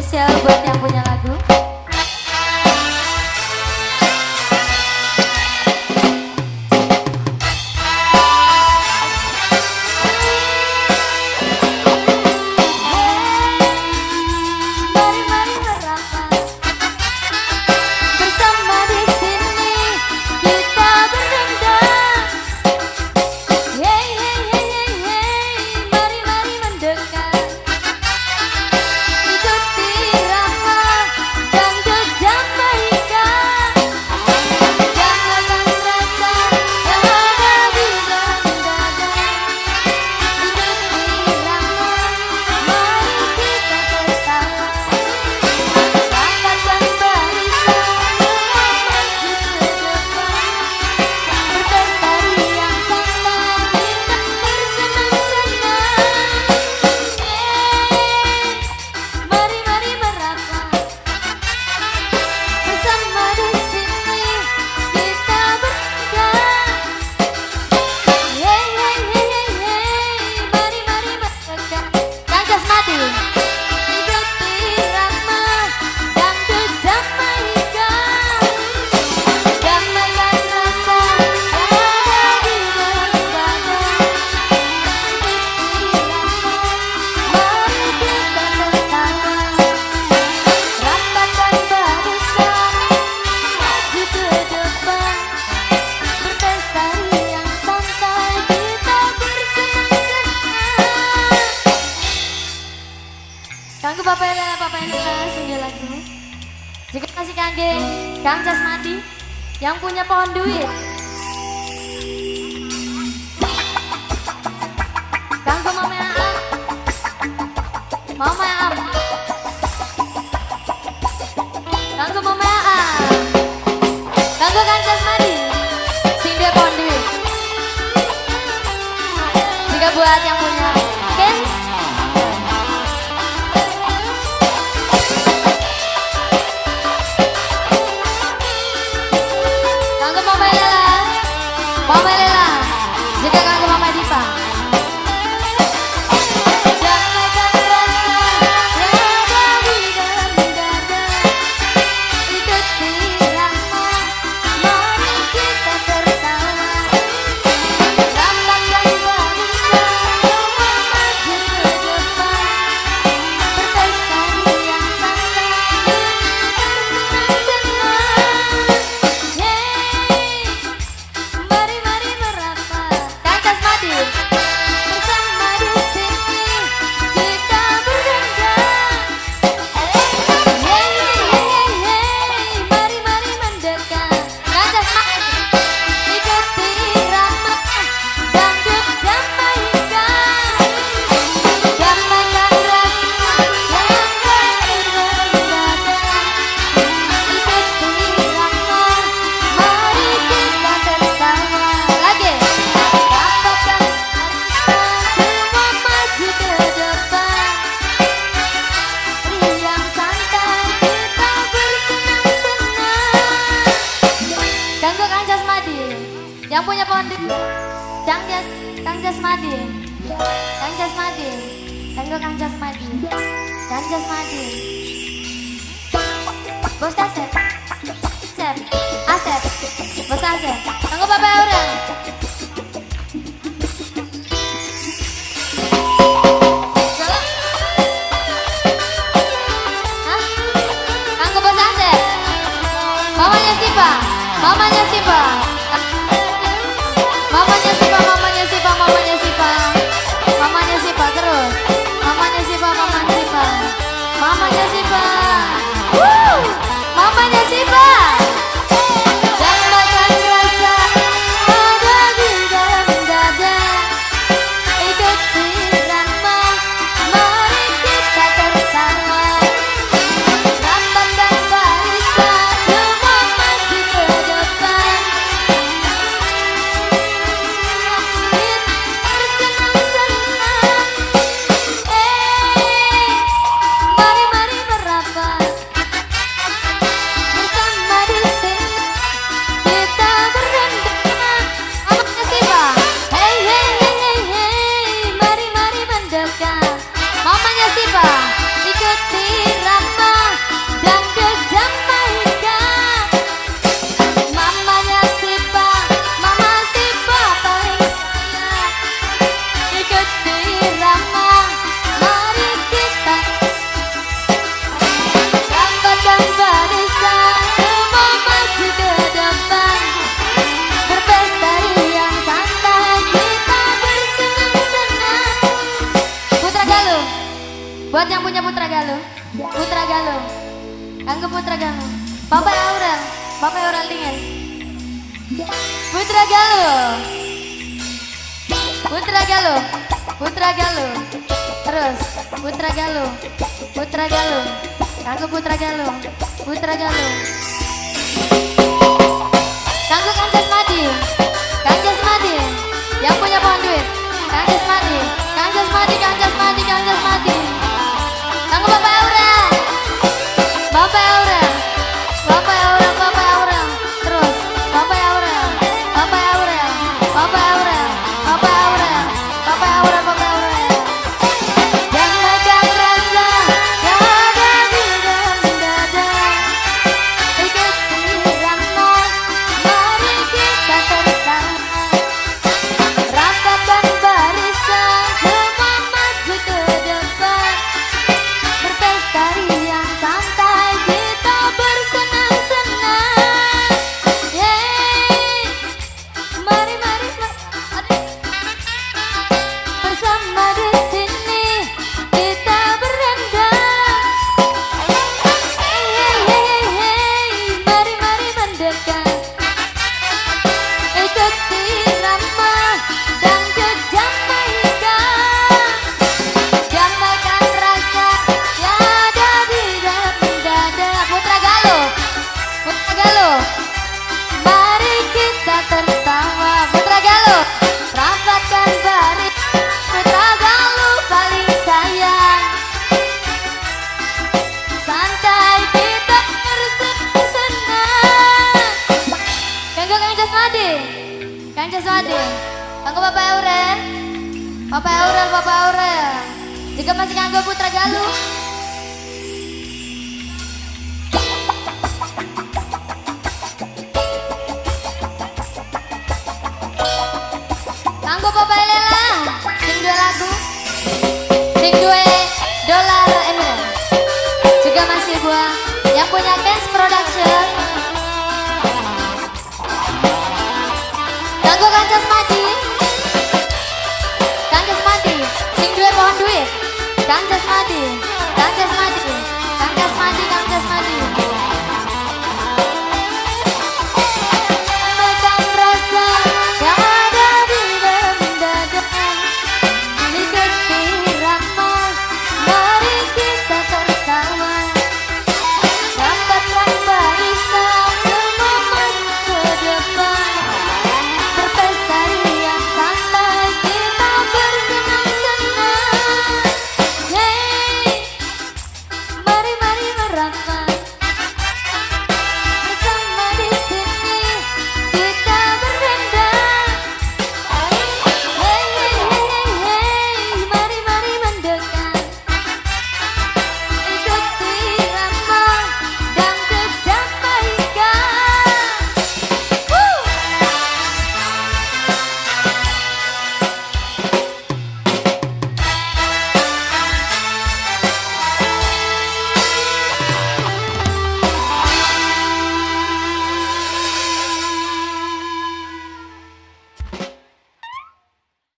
Spesial buat yang punya lagu. Mari-mari merapat bersama di sini kita berdendang. Hey hey hey hey hey, mari-mari mendekat. Ikuti irama dangdut Jamaika. Jangan rasa yang ada di dalam dada. Ikuti irama, mari kita tertawa. Rapatkan barisan, semua maju ke depan. Berpesta riang santai, kita bersenang-senang. Hey, mari-mari merapat bersama di sini kita berdendang. Hey hey hey hey hey, mari-mari mendekat. Kang Jasmadi. Ikuti irama dangdut Jamaika. Damaikan rasa yang ada di dalam dada. Ikuti irama, mari kita tertawa. Rapatkan barisan, maju ke depan. Berpesta riang santai, kita bersenang-senang. Kanggo Bapak Lela, Bapak Lela, sungguh lagu. Jika kasih kangge Kang Jasmadi yang punya pohon duit. Kanggo Mama Aam, Mama Aam, Kanggo Mama Aam, Kanggo Kang Jasmadi, sing dia pohon duit. Jika buat yang punya Kens. Kanggo Mama Lela, Mama Lela, jika kanggo Mama Diva. Damaikan rasa yang ada di dalam dada. Ikuti irama, mari kita tertawa. Rapatkan barisan, semua maju ke depan. Berpesta riang santai, kita bersenang-senang. Hey, mari-mari merapat. Kang Jasmadi. Bersama di sini kita berdendang. Hey hey hey hey, mari-mari mendekat. Kang Jasmadi. Ikuti irama dangdut Jamaika. Damaikan rasa yang ada di dalam dada. Ikuti irama, mari kita tertawa. Lagi. Rapatkan barisan, semua maju ke depan. Riang santai, kita bersenang-senang. Kanggo Kang Jasmadi yang punya pohon duit. Kang Jas, Kang Jasmadi, Kang Jasmadi, Kanggo Kang Jasmadi, Kang Jasmadi. Bos Asep, Asep, Asep, Bos Asep. Kanggo Bapak Aura. Salah. Hah? Kanggo Bos Asep. Mamanya Sipa, mamanya Sipa. Mamanya Sipa, mamanya Sipa, mamanya Sipa. Mamanya Sipa terus. Mamanya Sipa, mamanya Sipa. Mamanya Sipa. Woo! Mamanya Sipa. Damaikan rasa ada di dalam dada. Ikuti irama, mari kita tertawa. Rapatkan barisan, semua maju ke depan. Kita bersenang-senang. Buat yang punya Putra Galuh, Putra Galuh, kanggo Putra Galuh. Bapak Aurel, Bapak Aurel dingin. Putra Galuh, Putra Galuh, Putra Galuh. Terus Putra Galuh, Putra Galuh, kanggo Putra Galuh, Putra Galuh. Kanggo Kang Jasmadi, Kang Jasmadi, yang punya pohon duit. Kang Jasmadi, Kang Jasmadi, Kang Jasmadi, Kang Jasmadi. Kanggo Bapak Aurel, Bapak Aurel, Bapak Aurel, Bapak Aurel. Terus Bapak Aurel, Bapak Aurel, Bapak Aurel, Bapak Aurel, Bapak Aurel, Bapak Aurel. Jangan rasa yang ada di dalam dada. Ikuti irama, mari kita tertawa. Rapatkan barisan, semua maju ke depan. Berpesta riang santai, kita bersenang-senang. Yeay, mari mari mari. Bersama di sini kita berendam. Hey hey hey hey, mari mari mendekat. Ikuti irama dangdut Jamaika. Jamaika rasa yang ada di dalam dada. Putra Galuh, Putra Galuh, mari kita tertawa. Putra Galuh, rapatkan baris. Putra Galuh paling sayang. Santai kita bersenang-senang. Kanggo Kang Jasmadi, Kang Jasmadi, kanggo Bapak Aurel, Bapak Aurel, Bapak Aurel. Juga masih kanggo Putra Galuh. Kanggo Bapak Lela, sing dua lagu, sing dua dolar Emil. Juga masih gua yang punya Kens Production. Kanggo Kang Jasmadi, Kang Jasmadi, sing duwe pohon duit. Kang Jasmadi.